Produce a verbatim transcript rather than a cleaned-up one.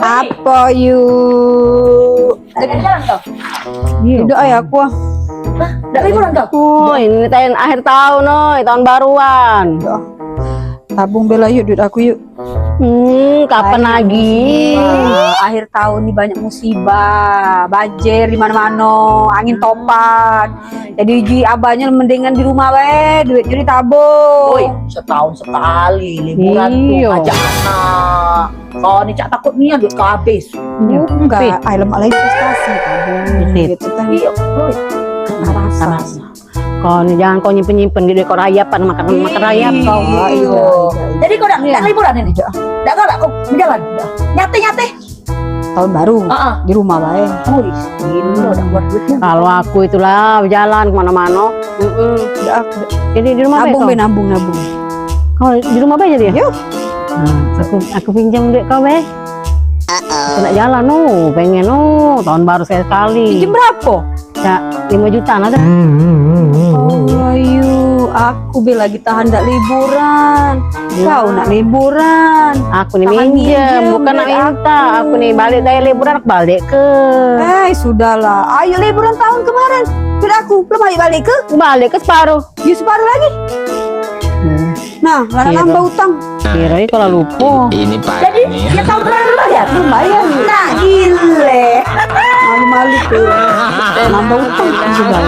Apo, Yu? Dak jalan kau? Iyo. Dak, ai, aku, ah. Hah? Dak liburan kau? Oh, ini tahun akhir tahun, oi, tahun baruan. Dak. Tabung be lah, Yu, duit aku, Yu. Hmm, kapan lagi? Musibah. Akhir tahun ni banyak musibah, banjir di mano-mano, angin topan. Jadi ji abanyo mendingan di rumah bae, duitnyo ditabung. Oi, setahun sekali liburan tu. Iyo. Ajak anak. Kau ni cak takut nian duit kau habis. Iyo. Bukan, ai, lemak lah investasi, tabung. Iyo. Iyo, oi. Kena rasa. Kau ni jangan kau nyimpen-nyimpen duit kau rayapan, makan, makan rayap kau. Iyo. Jadi kau dak, dak liburan ini? Dak galak kau bejalan? Nyate-nyate? Tahun baru, di rumah bae. Oh, ih, gilo, dak buat duit. Kalau aku itulah bejalan ke mano-mano. Heeh. Dak, aku dak. Jadi di rumah bae kau? Nabung be, nabung, nabung. Kau di rumah bae jadi ya? Yo. Nah, aku, aku pinjam duit kau bae. Aku nak jalan, oh, pengen, oh, tahun baru sekali-sekali. Pinjam berapo? Ya, limo juta lah dah. Allah, Yu, aku be lagi tahan dak liburan. Kau nak liburan. Aku ni minjem, bukan nak minta. Aku ni balik dari liburan, aku balik ke. Eh, sudahlah. Ayo liburan tahun kemarin. Sudah aku, belum balik-balik ke? Balik ke separuh. Yu, separuh lagi. Nah, lah nambah utang. Kira kalau lupa. Jadi, dia tahun kemarin bayar? Belum bayar. Nah, gile. Malu-malu tu. Nambah utang juga.